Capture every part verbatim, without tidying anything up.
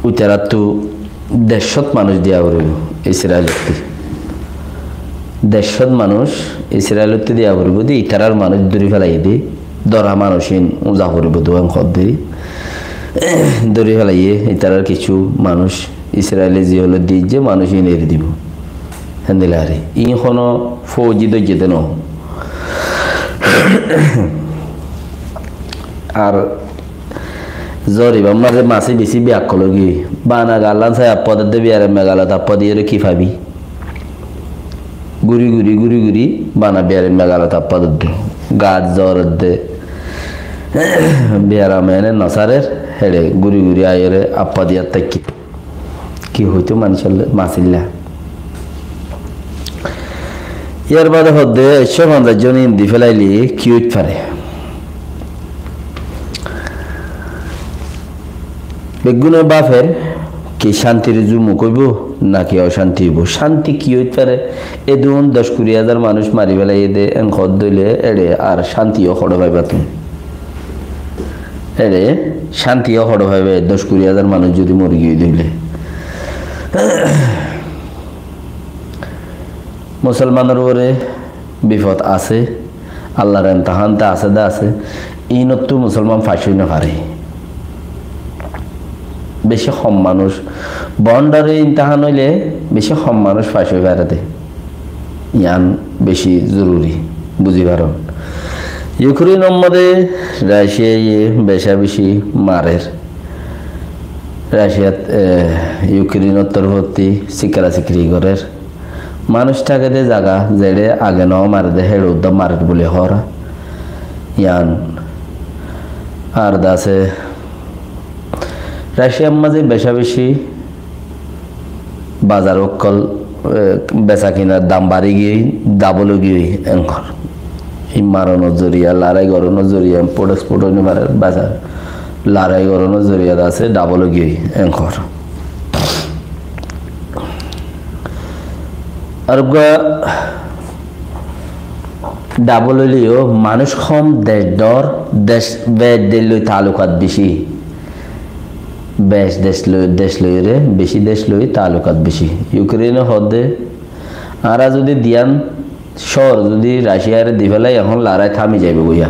Uitaráttu deccót manúic diya foribó Israelottú. Deccót manúic Israelottú diya foribó de, itarár manúic dóri felaiyé de, dóra manúic ín uza foribó de, en hoó de. Dóri felaiyé, itarár kissú manúic Israele ziyólor diyé manúic ín eri dibó. Héndilla ar ín honó fóuji dóijje de noó. Ar zor ibár mazé masí beci biyakkol ói giyói. Bana gaallán sai appa dedde biyare megalot appa diyóre ki faibi? Gúri gúri, gúri gúri bana biyare megalot appa dedde. Gat zor edde. Biyaram ene nosarer, héçe gúri gúri aiyóre appa diyat táikke. Ki hoitó manúicolla, masilla. Yar bade hoó de, ekcó fonzaic zon ín di felaile ki óit fare? Beggúne báfer ki cántir zumuk óibo naki ocánti óibo? Cánti ki óit fare? Edún doc kuri házar manúic mari felaiyé de, en hoó de óile éçe ar cánti yó hoçé faiba tuñí? Ere, cánti yó hoçé faiba, doc kuri házar manúic zodi mori giyói de óile. Musolmanor uore bifot asé, Allar emtahán te asé de asé, ínottú musolman fac ói no fare. Beci hom manúic, bondare imtahán óile beci hom manúic fac ói fare de. Yián beci zoruri buzi faron. Yukreinor mazé Raciaye beca beci marer. Raciat, e, Yukreinor torfótti sikra sikri gorer. Manúic táke de zaga zeçé age no mare de héçe uddá marer buli hoór. Yián ar de asé Raciar mazé beca beci bazar ókkol, e, besa kinar dam bari giyói, dabol ói giyói enkor. Ei maronor zoriya, larái goronor zoriya, import export ói no farer, bazar larái goronor zoriya de asé dabol ói giyói enkor. Ar uggwá dabol óileyo manúic hom, dec dor, dec, bec dec loi taalukat beci. Bec dec loi, dec loire, beci dec loi taalukat beci. Yukrene hoó de, añára zodi diyan cóor zodi Raciare di félai, ehón larái támi zaibogói.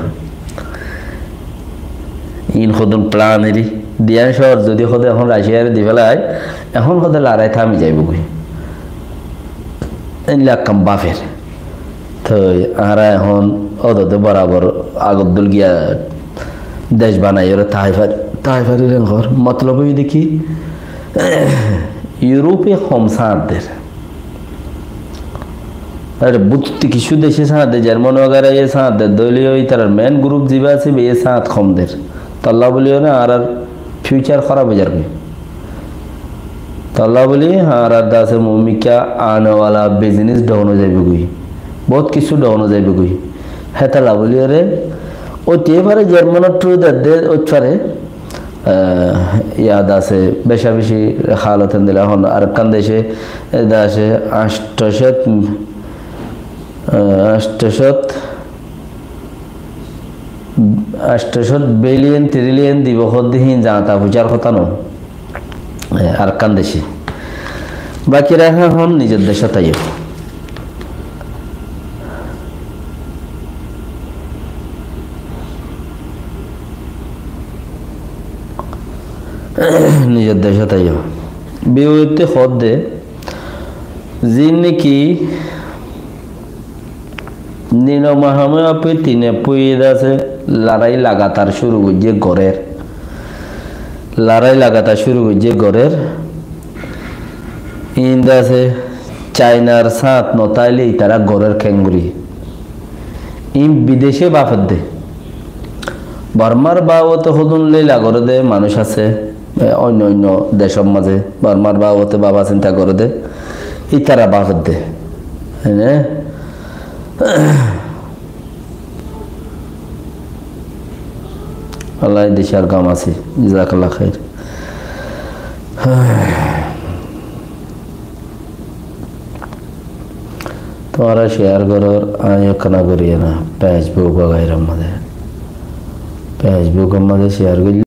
Iín hodún plan eri. Diyan cóor zodi hoó de ehón Raciare di félai, ehón hoó de larái támi zaibogói. Éilla ekkán báfer. Toi añára ehón ódode borabor agor dóil giya dec banaiyóre tái fari, tái fari rengor. Motolob óiye de ki? Iurópe hom sáñt der. Ar bútti kissú dece sáñt der, Jarman wagera ye sáñt der, dóile yó ítarar main group zibá asé, íba ye sáñt hom der. Tolla bóli yóre añárar future hóraf ói zargói. Tolla bóli añárar de asé mumikká anewala business down ói zaibogói. Bout kissú down ói zaibogói. Hétolla bóli yóre óite fare Jarmanor through de, de óit fare. Ah, yad asé, beca beci halot endilla hon. Arekkán dece, e dece añctho cót, ah, añctho cót, añctho cót billion, trillion dibo hoó de hín zañta fucar hotá no. E, arekkán dece. Baki raha hon nizor decót aiyó. Nizor decót aiyó. Biuitte hoó de, zin niki Nino Mahamé ape tine pui de asé, larái lagatar cúru goijjé gorér. Larái lagatar cúru goijjé gorér. Iín de asé, Cainar sáñt no táile itará gorér keéngorí. Iín bidece báfedde. Bormar babote hodún leila goré de manúic asé, e, oinno oinno decór mazé Bormar babote báfa sinta goré de, ítara báfedde. Ene? Allah dicár gam asé. Jazakallah khair. Tuáñra share gorór, añí ekkán gorí na, Facebook wagairar mazé. Facebook or mazé share goillé